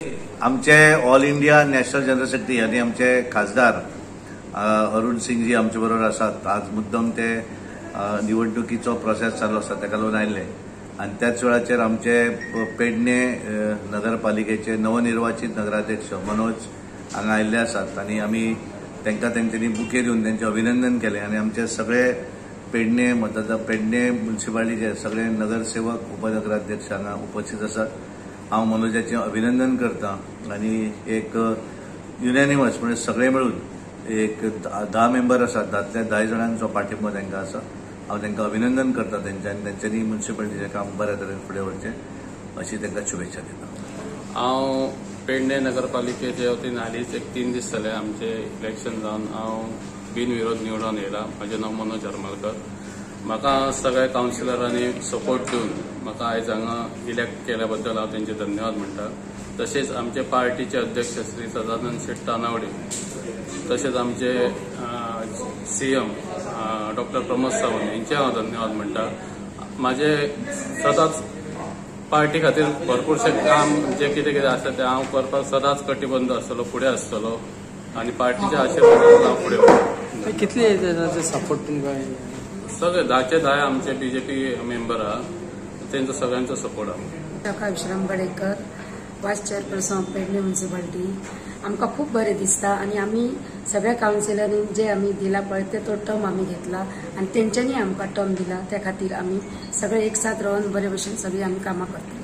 आमचे all India national general secretary आनी आमचे खासदार अरुण सिंगजी आमचे बरोबर आसात. आज मुद्दम ते निवडणुकीचो प्रोसेस चालू आसा ताका लागून आयिल्ले आनी त्याच वेळाचेर आमचे पेडणे नगरपालिकेचे नवनिर्वाचित नगराध्यक्ष मनोज हांगा आयिल्ले आसात आनी आमी तांकां तेंच्यांनी बुके दिवन तेंचें अभिनंदन केलें आनी आमचे सगळे पेडणे मतदार पेडणे म्युनिसिपालिटीचे सगळे नगरसेवक उपनगराध्यक्ष हांगा उपस्थित आसात. हांव मनोजाचें अभिनंदन करता आनी एक युनॅनिमस म्हणजे सगळे मेळून एक 10 मेंबर आसात, 10तल्या 10 जाणांचो पाठिंबो तांकां आसा. हांव तांकां अभिनंदन करता तेंच्या आनी तेंच्यांनी म्युनिसिपालिटीचें काम बऱ्या तरेन फुडें व्हरचें अशी तांकां शुभेच्छा दिता. हांव पेडणे नगरपालिकेचे वतीन हालींच एक 3 दीस जाले आमचे इलेक्शन जावन हांव बिनविरोध निवडून येयला. म्हजें नांव मनोज हरमलकर. म्हाका सगळ्या कावन्सिलरांनी सपोर्ट दिवन म्हाका आयज हांगा इलेक्ट केल्या बद्दल हांव तेंचे धन्यवाद म्हणटा. तशेंच आमचे पार्टीचे अध्यक्ष श्री सदानंद शेट तानावडे, तशेंच आमचे CM doctor Pramod Sawant हेंचे हांव धन्यवाद म्हणटा. म्हाजे सदांच पार्टी खातीर भरपूरशें काम जें कितें कितें आसा तें हांव करपाक सदांच कटिबंद आसतलो, फुडें आसतलो आनी पार्टीच्या आशिर्वादान हांव फुडें वतलो. कितले जाणांचे सपोर्ट तुमकां? सगळे 10चे 10 आमचे बीजेपी मेंबर आहा, तेंचो सगळ्यांचो सपोर्ट आहा. Dr. Vishram Gadekar, vice chairperson of Pedne municipality. आमकां खूब बरें दिसता आनी आमी सगळ्या कावन्सिलरांनी जे आमी दिला पळय ते तो टर्म आमी घेतला आनी तेंच्यांनी आमकां टर्म दिला, त्या खातीर आमी सगळे एक साथ रावन बरे भशेन सगळीं आमी कामां करता.